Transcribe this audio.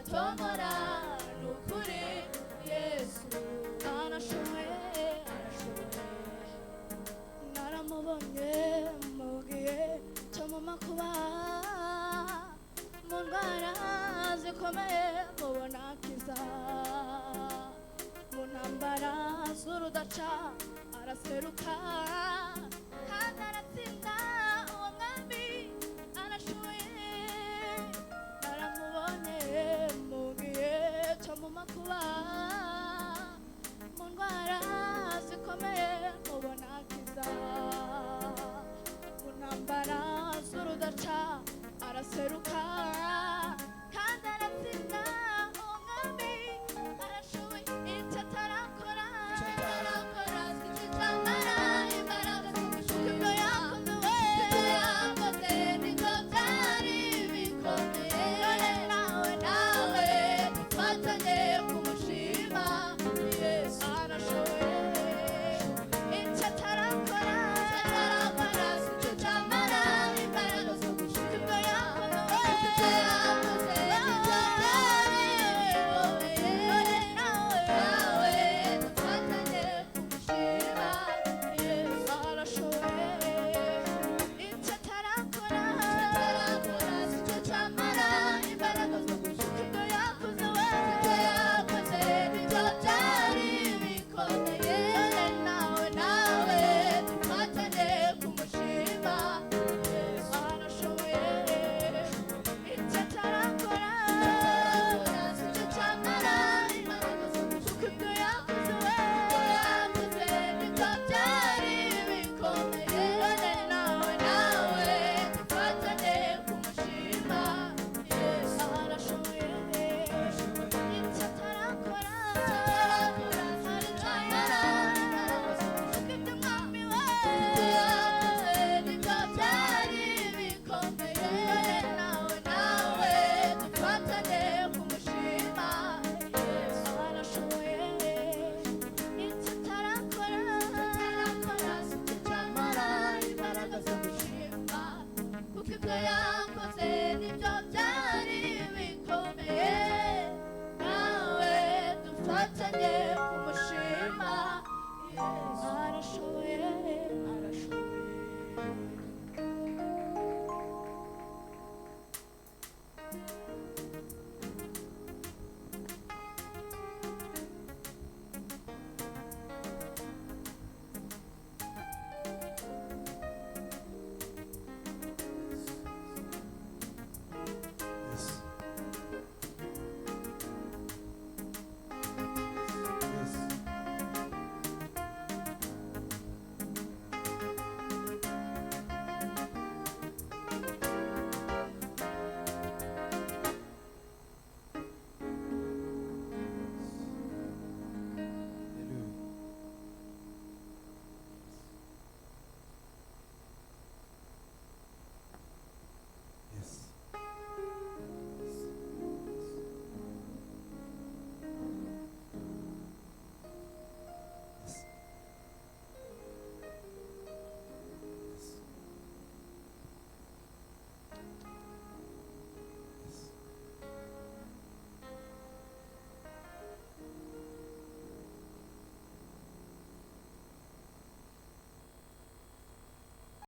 Atomora nukuri Yesu arashoboye, arashoboye. Naramubonye mu gihe cyo mu makuba, mu ndwara zikomeye mubona akiza, mu ntambara z'urudaca araseruka kandi aratsinda. Uwo mwami arashoboye. Naramubonye mu gihe cyo mu makuba, mu ndwara zikomeye mubona akiza, mu ntambara z'urudaca araseruka kandi aratsinda. Uwo mwami arashoboye. Icyo atarakora, atarakora si cyo cyamara imbaraga zo gushuka. Ibyo yakoze we, ibyo yakoze nibyo byari bikomeye. None nawe, nawe dufatanye kumushima. Yesu arashoboye. Icyo atarakora, atarakora si cyo cyamara imbaraga zo gushuka. Ibyo yakoze we, ibyo yakoze nibyo byari bikomeye. None nawe, nawe dufatanye kumushima. Yesu arashoboye. Icyo atarakora, atarakora si cyo cyamara imbaraga zo gushuka. Ibyo yakoze we, ibyo yakoze nibyo byari bikomeye. None nawe, nawe dufatanye kumushima. Yesu arashoboye. Icyo atarakora, atarakora si cyo cyamara imbaraga zo gushuka. Ibyo yakoze we, ibyo yakoze nibyo byari bikomeye. None nawe, nawe dufatanye kumushima. Yesu arashoboye. Icyo atarakora, atarakora si cyo cyamara imbaraga zo gushuka. Ibyo mwami we, ibyo yakoze nibyo byari bikomeye. None nawe, nawe dufatanye kumushima. Yesu arashoboye. Icyo atarakora, atarakora si cyo cyamara imbaraga zo gushima, kuko ibyo yakoze nibyo